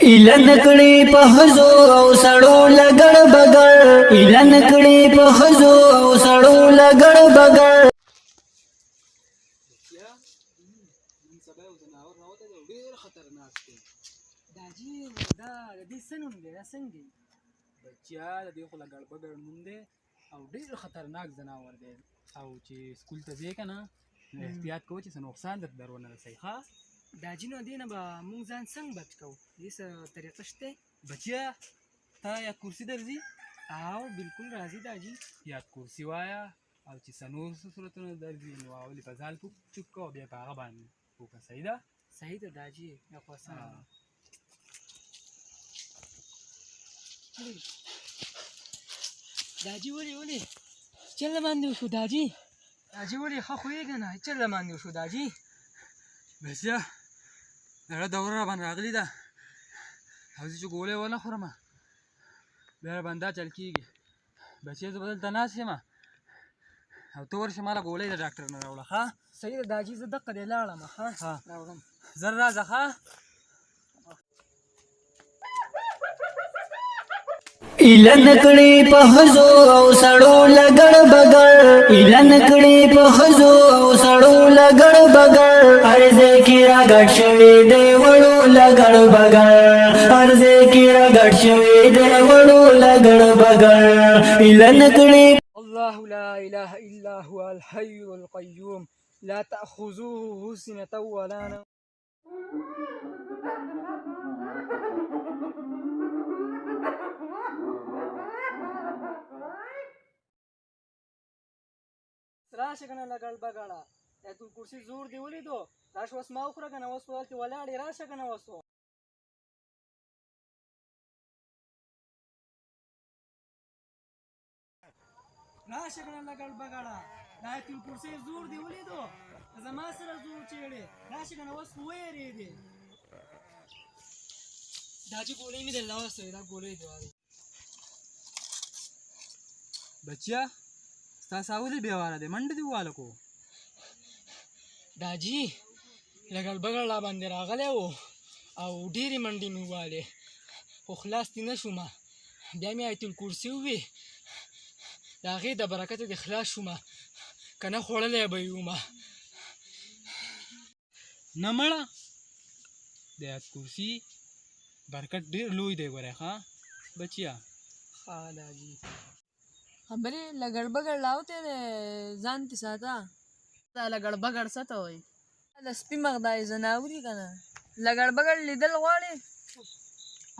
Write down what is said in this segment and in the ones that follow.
ایله نکړي په ښځو او سړو لګړ بګړ، ایله نکړي په ښځو او سړو لګړ بګړ. بچیا، نن سبا یو ځناور راوتی دی، ډېر خطرناک دی. دا جی، دا د دې څه نوم دی؟ دا څنګه دی؟ بچیا، د دې خو لګړ بګړ نوم دی او ډېر خطرناک ځناور دی، او چې سکول ته ځې که نه، نو احتیاط کوه چې څه نقصان درته در ونه رسوي، ښه؟ دا جی، نو دې نه به مونږ ځان څنګه بچ کوو؟ دې څه طریقه شته؟ بچیا، تا یا کرسي درځي؟ او بالکل راځي دا جی. یاد کرسي وایه، او چې څه نور څه صورتونه درځي نو اول یې په ځان چوپ کوه او بیا په هغه باندې وکړه. صحیح ده؟ صحیح ده دا جی، دا خو اسانه ده. دا جی، ولې ولې چل باندې وشو؟ دا جی، دا جی، ولې ښه خو یې که نه چل باندې وشو دا جی؟ بچیا، زړه دوره را باندې راغلې ده، او زه چې ګولۍ ونه خورم بیا را باندې دا چل کېږي. بچیه، زه به دلته ناست یم او ته ورشه ماله ګولۍ د ډاکټر نه راوړه، ښه؟ صحیح ده دا جی، زه دقه دی لاړم، ښه؟ ښه. راوړم. زر راځه، ښه؟ ایله نکړي په ښځو او سړو لګړ بګړ، ایله نکړي په ښځو او سړو لګړ بګړ. هر ځای کې راګډ شوی دی وړو لګړ بګړ، هر ځای کې راګډ شوی دی وړو لګړ بګړ. ایله نکړي الله لا إله إلا هو الحي القيوم لا تأخذه سنة ولا نوم. راشه کنه لګړ بګړه، د آیت الکرسي زور دی ولیدو. راشه اوس ما وخوره کنه، اوس په هلته ولاړ یې، راشه کنه اوس. راشه کنه لګړ بګړه، د آیت الکرسي زور دی ولیدو، زما سره زور چیړې. راشه کنه اوس، خو ویرېدې. دا چې ګولۍ مې درله واستوې، دا ګولۍ دی وارې. بچیا، ستا ساه ولې بېواره دی؟ منډه دې وواله کو. دا جی، لګړ بګړ را باندې راغلی و او ډېرې منډې مې ووهلې خو خلاص دې نه شومه. بیا مې آیت الکرسي ووې، د هغې د برکته دې خلاص شومه، که نه خوړلی به یې ومه. نه مړه، د آیت کرسي برکت ډېر لوی دی ګوره، ښه بچیا؟ ښه دا جی. خبرې لګړ بګړ لاوته دی، ځان تی ساته. دا لګړ بګړ څه ته وایي؟ د سپي مخ دا ځناوري که نه لګړ بګړ لیدل غواړي.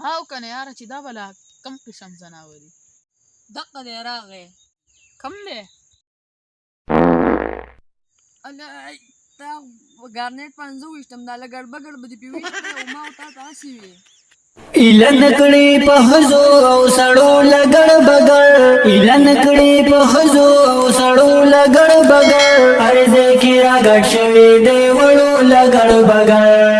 هاو کنه یاره، چې دا بلا کم قسم ځناور دي. دقه دی راغی. کم دی؟ اله تا ګارنیټ پنځه ویشتم، دا لګړ بګړ به دې پې ویشتلی او ما او تا ته هسې وي. ایله نکړي په ښځو او سړو لګړ بګړ، ایله نکړي په ښځو او سړو لګړ بګړ. هر ځای کې راګډ شوی دی وړو لګړ بګړ.